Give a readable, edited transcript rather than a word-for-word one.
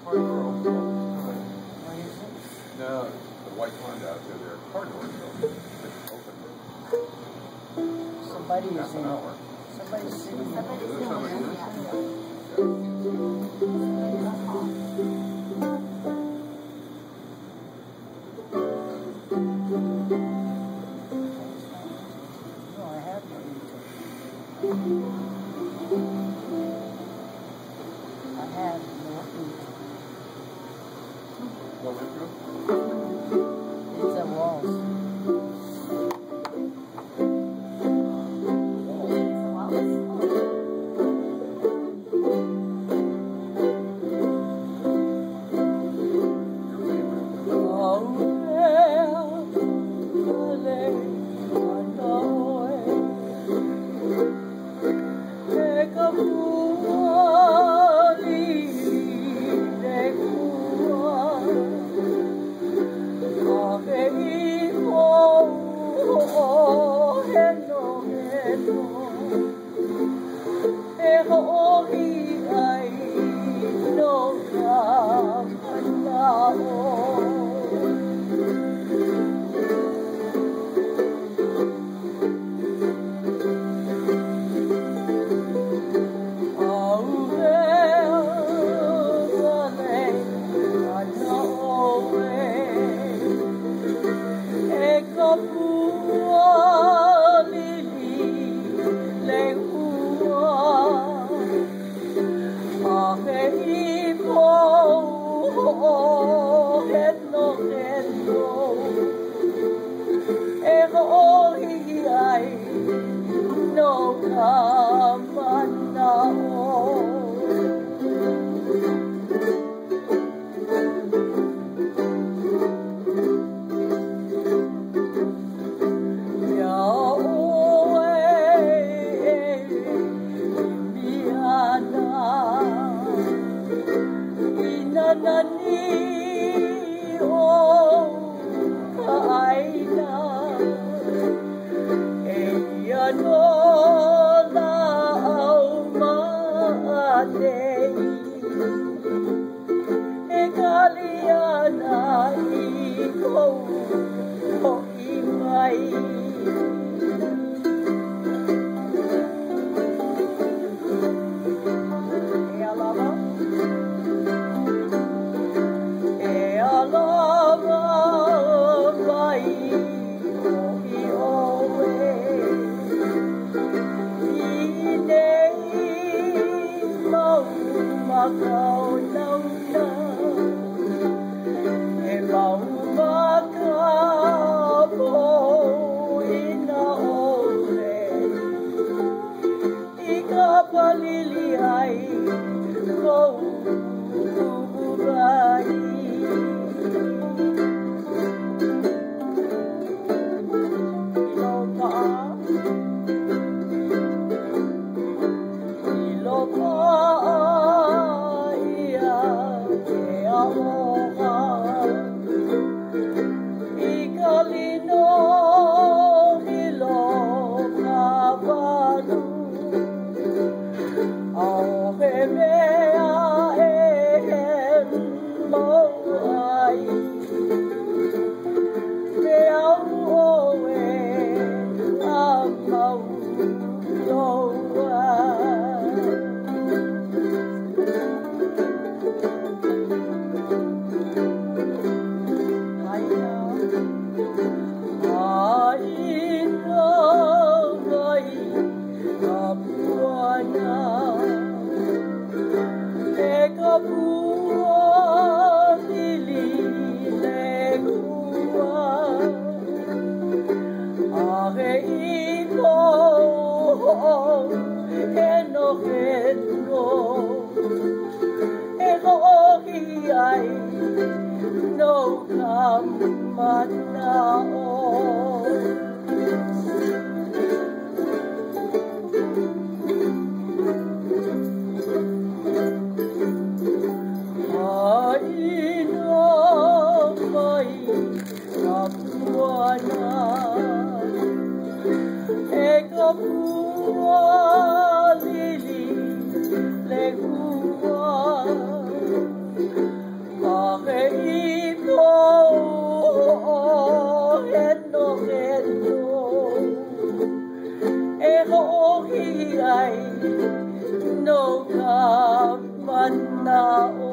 Car door opens all the time. What is it? No, the white Honda out there, their car doors open. It's open for Somebody is half in. an hour. Somebody's sitting in. Somebody's Is there somebody in there? Yeah. Yeah, you can't see. No, I have no intro. I have no intro. No intro? It's a waltz. Your favorite. Oh, No ka mana'o. Ia oe e ʻimi ana i nā nani o ka ʻāina. Eia nō lā au ma ʻaneʻi e kali ana i kou hoʻi mai. E aloha. E aloha mai hoʻi ʻoe i nei mau maka onaona. He mau maka poina ʻole i ka palili ai kou kuʻuwai. I loka, i loka ia ke aloha i ka lino hilo ka walu. ʻAʻohe mea e hemo ai me au ʻoe a mau loa. Haina, haina mai ka puana. Manaʻo.